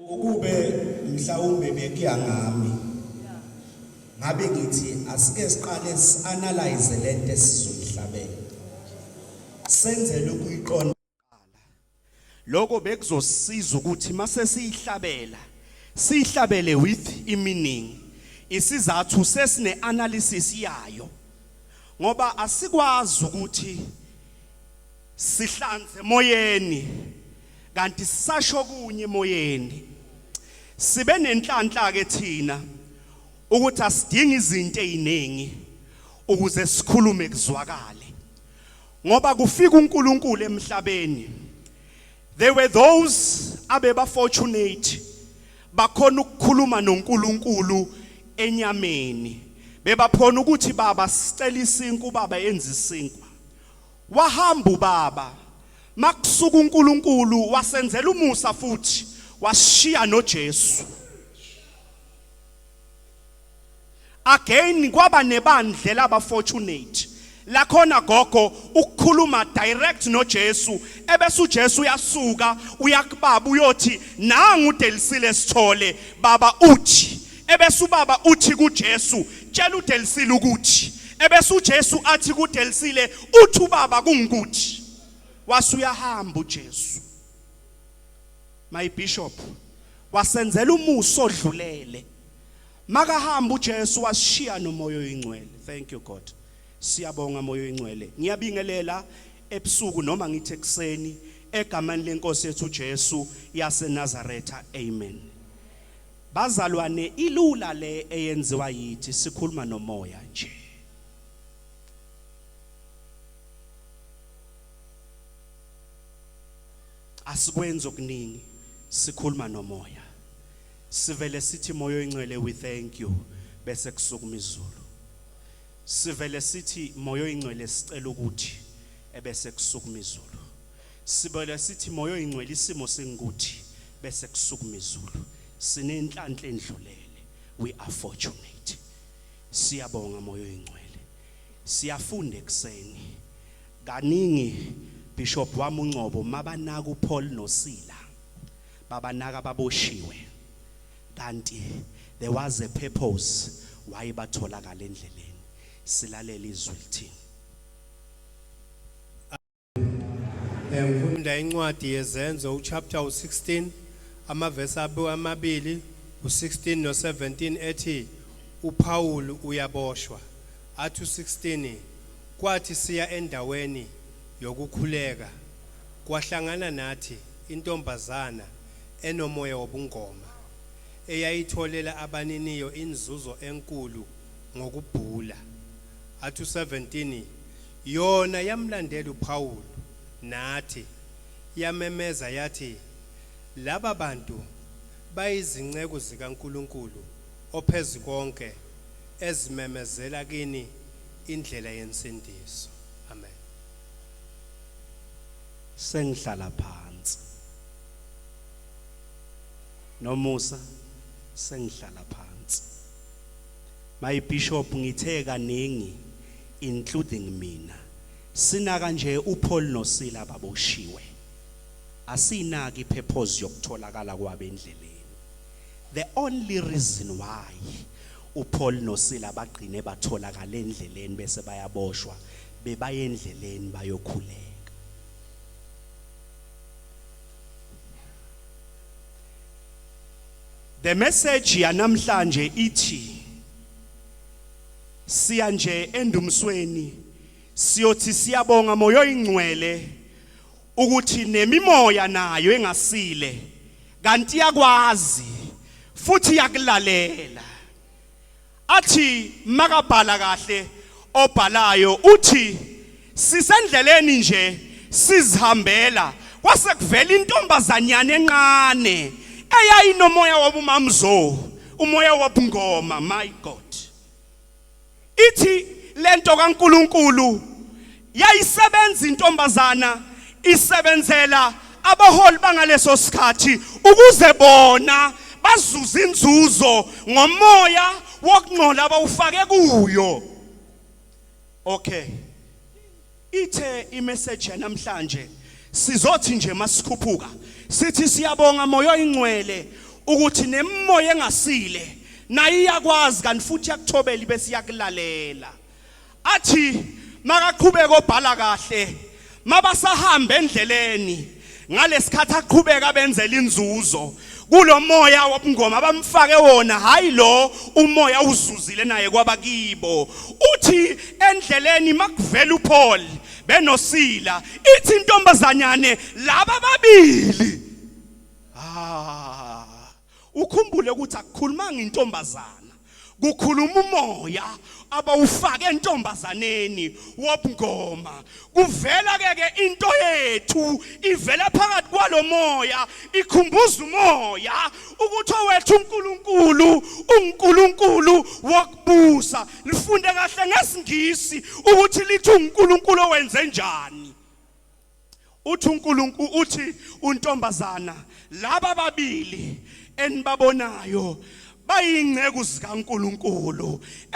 Ukube mhlawumbe bekuya ngami ngabe ngithi asike siqale si-analyze lento esizoyihlabela senzele ukuyiqonda kuqala. Lokho bekuzosiza ukuthi mase siyihlabela siyihlabele with i-meaning, isizathu sesine-analysis yayo, ngoba asikwazi ukuthi sihlanze emoyeni kanti sisasho kunye emoyeni. Sibe nenhlanhla ke thina ukuthi asidingi izinto eziningi ukuze sikhulume kuzwakale, ngoba kufika uNkulunkulu emhlabeni, there were those abeba fortunate bakhona ukukhuluma noNkulunkulu enyameni, bebaphona ukuthi baba sicela isinkwa, ubaba enza isinkwa. Wahamba ubaba, makusuka uNkulunkulu wasenzela umusa futhi washiya noJesu. Again kwaba nebandla laba fortunate lakhona gogo ukukhuluma direct noJesu, ebese uJesu uyasuka uyakubaba uyothi nangu uDelisile Sithole, baba uthi, ebese ubaba uthi kuJesu tshela uDelisile ukuthi, ebese uJesu athi kuDelisile uthi ubaba kungukuthi. Wasuyahamba uJesu, my bishop, wasenzela umusa odlulele. Makahamba uJesu washiya noMoya oyiNgcwele. Thank you God, siyabonga Moya oyiNgcwele. Ngiyabingelela ebusuku noma ngithi ekuseni egameni lenkosi yethu uJesu yaseNazaretha, amen. Bazalwane, ilula le eyenziwa yithi, sikhuluma nomoya nje. Asikwenzi okuningi, sikhuluma nomoya. Sivele sithi Moya oyiNgcwele we thank you, bese kusukuma izulu. Sivele sithi Moya oyiNgcwele sicela ukuthi, ebese kusukuma izulu. Sibele sithi Moya oyiNgcwele isimo singukuthi, bese kusukuma izulu. Sinenhlanhla endlulele, we are fortunate. Siyabonga Moya oyiNgcwele. Siyafunda ekuseni kaningi, Bishop wami uNgcobo, mabanaka uPaul noSila, babanaka baboshiwe, kanti there was a purpose why batholakala endleleni. Silalela izwi lithini. Ngifunda incwadi yeZenzo uchapter u16 amavesi amabili u16 no17 ethi uPaul uyaboshwa. Athi u16, kwathi siya endaweni yokukhuleka kwahlangana nathi intombazana enomoya wobungoma eyayitholela abaniniyo inzuzo enkulu ngokubhula. Athi u17, yona yamlandela uPaul nathi, yamemeza yathi, laba bantu bayizinceku zikaNkulunkulu ophezukonke ezimemezela kini indlela yensindiso. Amen. Sengihlala phansi nomusa, sengihlala phansi. My bishop, ngithe kaningi, including mina, sinaka nje uPaul noSila baboshiwe, asinaki ipurpose yokutholakala kwabo endleleni. The only reason why uPaul noSila bagcine batholakala endleleni bese bayaboshwa, bebaya endleleni bayokhuleka. The message yanamhlanje ithi siya nje endumisweni siyothi siyabonga Moya oyiNgcwele ukuthi nemimoya nayo engasile kanti iyakwazi futhi iyakulalela. Athi makabhala kahle obhalayo uthi sisendleleni nje sizihambela, kwase kuvela intombazanyana encane eyayinomoya wobumamzo, umoya wobungoma. My God, ithi lento kaNkuluNkulu yayisebenza intombazana isebenzela abaholi bangaleso sikhathi ukuze bona bazuze inzuzo ngomoya wokungcola abawufake kuyo. Okay, ithe imessage yanamhlanje sizothi nje masikhuphuka sithi siyabonga Moya oyiNgcwele. Ukuthi nemimoya engasile nayo iyakwazi kanti futhi iyakuthobela bese iyakulalela. Athi makaqhubeka obhala kahle mabasahamba endleleni ngalesikhathi aqhubeka benzela inzuzo kulomoya wobungoma abamfake wona hayi lo umoya uzuzile naye kwabakibo uthi endleleni makuvela uPaul benoSila ithi intombazanyane laba babili ah Ukhumbule ukuthi akukhulumanga intombazana, kukhuluma umoya abawufake entombazaneni wobungoma. Kuvela ke ke into yethu ivela phakathi kwalomoya, ikhumbuza umoya ukuthi owethu uNkulunkulu uNkulunkulu wokubusa. Lifunde kahle ngesiNgisi ukuthi lithi uNkulunkulu owenze njani. Uthi uNkulunkulu uthi untombazana laba babili enibabonayo bayingceku zikaNkuluNkulu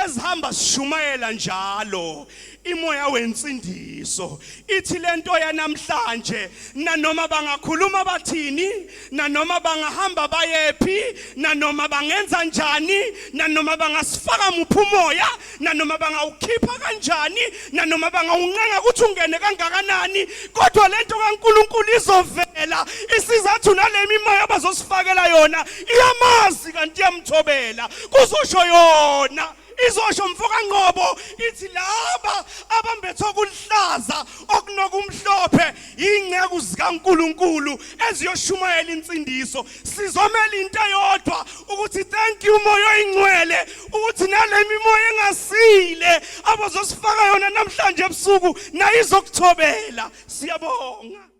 ezihamba sishumayela njalo imoya wensindiso ithi lento yanamhlanje nanoma bangakhuluma bathini nanoma bangahamba bayephi nanoma bangenza njani nanoma bangasifaka muphi umoya nanoma bangawukhipha kanjani nanoma bangawuncenga ukuthi ungene kangakanani kodwa lento kaNkuluNkulu izovela isizathu nale mimoya abazosifakela yona iyamazi kanti iyamthobela kuzosho yona izosho mfoka Ngqobo ithi laba abambethe okulihlaza okunokumhlophe ingceku zikaNkuluNkulu eziyoshumayela insindiso sizomela into eyodwa ukuthi thank you moya oyingcwele ukuthi nale mimoya engasile abazosifaka yona namhlanje ebusuku nayo izokuthobela siyabonga.